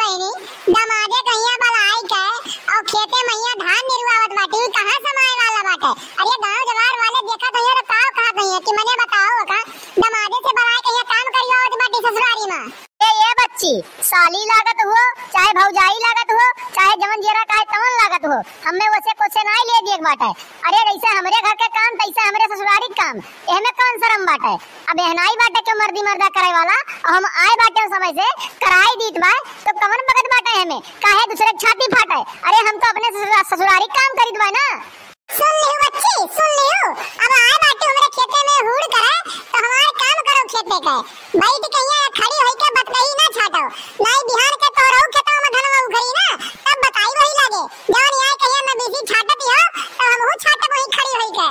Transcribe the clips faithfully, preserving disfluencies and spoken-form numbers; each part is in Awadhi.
बहिनी, दमादे कहिया बलाई के अउ खेते मइया धान निरुआवत बाटी, उ कहाँ समाए वाला बाटे? अरे गाँव जवार वाले देखत हइया तो का कहत हइया कि मने बताओ का, दमादे से बलाई कहिया काम करियावत बाटी ससुरारी मा। ए, ए बच्ची, साली लागत हो, चाहे भौजाई लागत हो, चाहे जवन जेरा काहे तवन लागत हो, हमें वसे कुछे नाई लेइ दिए के बाटे। अरे जैसे हमरे घर के काम तैसे हमरे ससुरारी के काम, एहमे कौन शरम बाटे? अब एहनाई बाटे के मर्दी मर्दा करे वाला, अउ हम आए बाटे समय से कराई दीत बा, तो कवन बगत बाटे एहमे? काहे दूसरे के छाती फाटे? अरे हम तो अपने ससुरा-, ससुरारी काम करीत बा ना। सुन लिहू बच्ची, सुन लिहू, अब आए बाटे हमरे खेते में हूड़ करे, तो हमार काम करो खेते के। बैठ कहिया खड़ी होई के बतकही ना छाटो, नाई बिहान के तोहरऊ खेतवा में धनवा उखड़ी ना, तब बताई वही लागे। जवन यहाँ कहिया न बीसी छाटत हो, तो हमहू छाटब वही खड़ी होई के।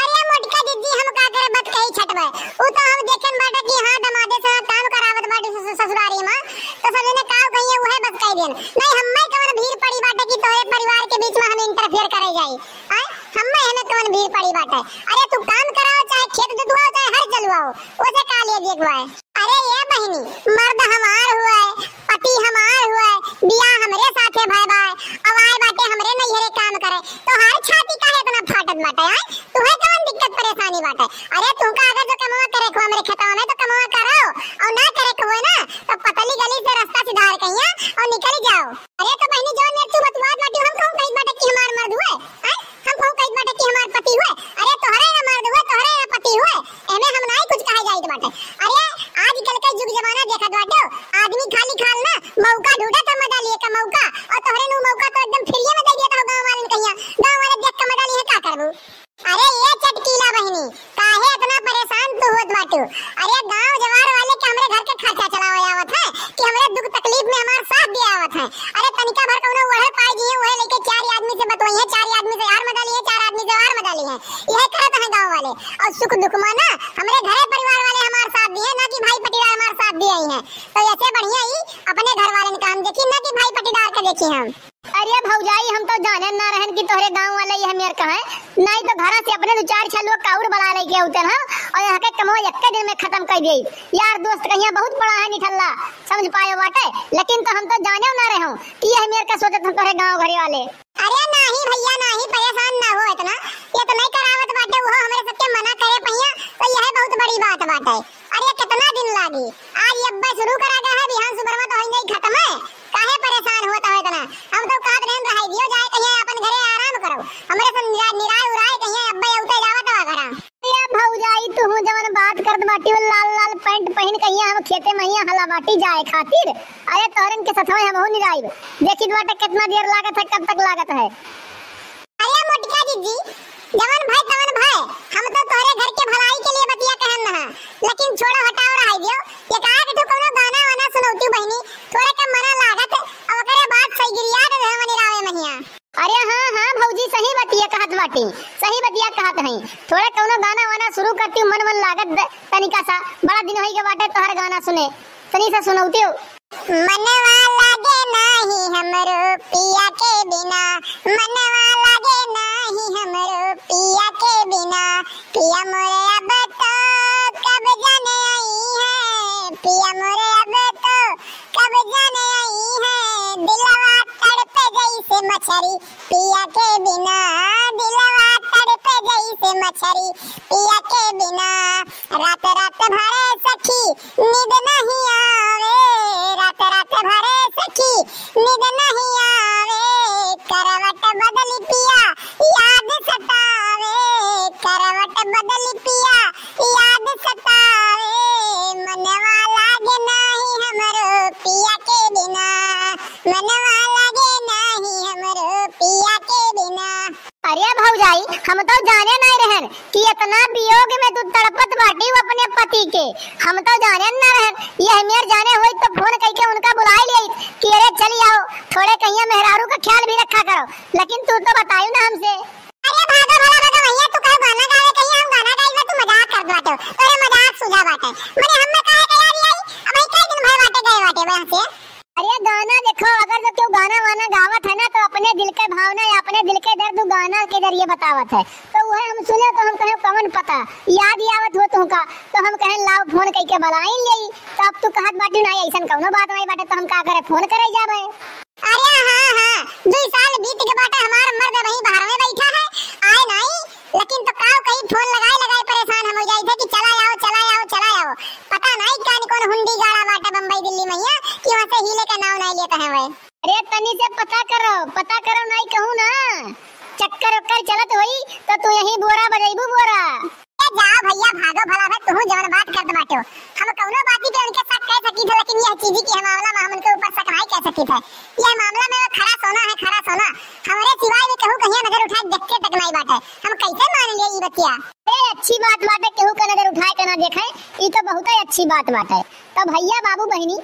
अरे मोटका दीदी, हम का करे बतकही छटबे? उ तो हम देखेन बाटे कि हाँ, दमादे से काम करावत बाटे ससु-, ससुरारी में, तो सब जने काव कहिए उहे बतकही देन। नहीं, हम्मे कवन भीड़ पड़ी बाटे कि तोहरे परिवार के बीच में हम interfere करे जाई? आय, हम्मे हमें कवन भीड़ पड़ी बाटे? अरे तू काम कराओ, चाहे खेत दुधवाओ, चाहे हर चलवाओ, ओसे का ले दिए के बाय? अरे ये बहिनी, मर्द हमार हुए, पति हमार हुए, बियाह हमरे साथे भय बाय, अब आए बाटे हमरे नैहरे काम करे, तोहार छाती काहे इतना फाटत बाटे, आय? तुहे कवन दिक्कत परेशानी बाटे? अरे तुहका अगर जो कमवा करे को हमरे खेतवा में तो कमवा करो, अउ ना करे को होए ना तो पतली गली से रास्ता सिधार कहिया अउ निकल जाओ। अरे तो बहिनी, जौन मेर तू बतुआत बाटी, हम कहूँ कहित बाटे कि हमार मर्द हुए, हैं? हम कहूँ कहित बाटे कि हमार पति हुए। अरे तोहरे ना मर्द हुए, तोहरे ना पति हुए, एमे हम नाई कुछ कहे जाइत बाटे। अरे आजकल के जुग जमाना देखत बाटे, आदमी खाली खाल ना मौका ढूंढत है मजा लिए का मौका, अउ तोहरे नु मौका तो एकदम फ्रीए में दे दिया था गाँव वालन कहिया, गाँव वाले देख के मजा लिए का करबू? अरे ये चटकीला बहिनी, काहे इतना परेशान तू होत बाटू? अरे गांव जवार वाले के हमरे घर के खर्चा चलावे आवत है कि हमरे दुख तकलीफ में हमार साथ दिए आवत है। अरे तनिका भर कउनो ओढ़े पाई जी है, उहे लेके चार आदमी से बतवाई है, चार आदमी से यार मजा ली है, चार आदमी से यार मजा ली है, यह करत है गांव वाले। अउर सुख दुख में ना हमरे घरे परिवार वाले हमार साथ दिए, ना कि भाई पटीदार हमार साथ दिए ही हैं। तो ऐसे बढ़िया ही अपने घर वाले का हम देखी, ना कि भाई पटीदार का देखी हम। अरे भौजाई, हम तो जाने ना रहन कि तोहरे गाँव वाले यह मेर का है, नहीं तो घरा से अपने दो चार छह लोग का और बुला लेके होते हम, और यहाँ के कमवा एक दिन में खत्म कर दिए। यार दोस्त कहिया बहुत बड़ा है निठल्ला, समझ पाए बाटे, लेकिन तो हम तो जाने ना रहे कि यह मेर का सोचत हम तोहरे गाँव घरे वाले। अरे नाही भैया नाही, परेशान ना हो इतना, ये तो नहीं करावत बाटे, वो हमरे सबके मना करे पहिया, तो यह बहुत बड़ी बात बाटे। अरे कितना दिन लागी, आज ये अब्बे शुरू करा गया है, बिहान सुबह में तो होई नहीं खत्म है। काहे परेशान होत हो इतना? हम तो कहत रहन रहाई दियो जाए कहिया अपन घरे आराम करो, हमरे सब निरा-, निराय उराय कहिया अब्बे उते जावत बा घरा। ये भौजाई तू हूँ जवन बात करत बाटी वो लाल लाल पैंट पहिन कहिया हम खेते महिया हला बाटी जाए खातिर। अरे तोहरन के सथवे हमहू निराइब, देखित बाटे कितना देर लागत है, कब तक लागत है। अरे मोटका जीजी, जवन भय तवन भय, हम तो तोहरे घर के भलाई के लिए बतिया कहन रहा, लेकिन छोड़ो हटाओ रहाई दियो। ये कहा कि तू कउनो गाना वाना सुनौती बहिनी, थोड़े के मना लागत, अब ओकरे बाद सही गिरिया दे देवे मनी रावे महिया। अरे हाँ हाँ भौजी, सही बतिया कहत बाटी, सही बतिया कहत हई। थोड़े कउनो गाना वाना शुरू करती, मन मन लागत द-, तनिका सा, बड़ा दिन होई के बाटे तोहर गाना सुने, तनी सा सुनौती हो। मनवा लागे नाही हमरो पिया के बिना, मनवा लागे नाही हमरो पिया के बिना। पिया मोरे अब तो कब जाने आई है, पिया मोरे अब तो कब जाने आई है। दिलवा तड़पे जैसे मछरी पिया के बिना, दिलवा तड़पे जैसे मछरी पिया के बिना। रात रात भरे सखी नींद नहीं आवे, रात रात भरे सखी नींद नहीं आवे। करवट बदली पिया याद सतावे, करवट बदली पिया याद सतावे। मनवा लागे नाही हमरो पिया के बिना, मनवा लागे नाही हमरो पिया के बिना। अरे भौजाई, हम तो जाने नहीं रहन कि इतना वियोग में तू तड़पत बाटी अपने पति के। हम तो जाने न रहन, यह मेर जाने होई तो फोन करके उनका बुलाई ले कि अरे चली आओ, थोड़े कहिया मेहरारू का ख्याल भी रखा करो, लेकिन तू तो बतायू ना हमसे। अरे भागा भला भागा भैया, तू कहो गाना गावे कहिया हम गाना गाई ना, तू मजाक करत बाटे, तोरे मजाक सूझा बाटे। मने हमें काहे के याद आई, अब कई दिन भर बाटे गए बाटे वहाँ से। अरे गाना देखो, अगर जो केहू गाना वाना गावत है ना, तो अपने दिल के भावना या अपने दिल के दर्द उ गाना के जरिए बतावत है। तो उहे हम सुने तो हम कहे कवन पता, याद ही आवत हो तुमका, तो हम कहे लाओ फोन कइके बलाई लेई। तो अब तू कहत बाटी ना, अइसन कउनो बात नाहीं बाटे, तो हम का करे, फोन करे जाबे। अरे हाँ, हाँ, दुई साल बीत के बाटे, हमार मर्द वहीं बाहर में बैठा है, आए नाहीं, लेकिन तो काव कहीं फोन लगाए लगाए परेशान हम हो जाई थे कि चला आओ, चला आओ, चला आओ। पता नाहीं कान कौन हुंडी गाड़ा बाटे बम्बई दिल्ली मैया कि वहाँ से हिले का नाव नाहीं लेता है वह। अरे तनी से पता करो, पता करो, नाहीं कहूँ ना, चक्कर उक्कर चलत होई तो तू यहीं बोरा बजैबू बोरा। ए जाओ भैया, भागो भला भाई, तुहू जवन बात करत बाटे हो। हम कउनो बाती पे उनके शक कह सकी थे, लेकिन यह चीज के मामला में हम उनके ऊपर शक नाहीं कह सकी थे। यह मामला में वो खरा सोना है, खरा सोना। हमरे सिवाय भी कहूँ कहिया नजर उठाए देखते तक नाहीं बाटे। हम कैसे मान लिए ई बतिया? ए, अच्छी बात बाटे, केहू का नजर उठाए के ना देखे, ई तो बहुत ही अच्छी बात बाटे। तो भैया, बाबू, बहिनी,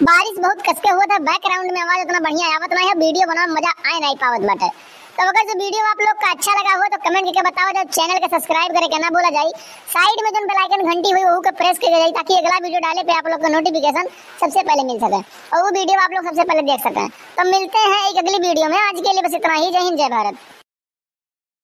बारिश बहुत कसके हुआ था, background में आवाज उतना बढ़िया आवत नाहीं है, video बनावे में मजा आए नाहीं पावत बाटे। तो अगर जो video आप लोग का अच्छा लगा हो तो comment करके बताओ जाओ, channel के subscribe करे के ना बोला जाई। Side में जौन bell icon घंटी हुई वहू के press करके जाई, ताकि अगला video डाले पे आप लोग को notification सबसे पहले मिल सके और वो video आप लोग सबसे पहले देख सकें। तो मिलते हैं एक अगली video में, आज के लिए बस इतना ही। जय हिंद, जय भारत।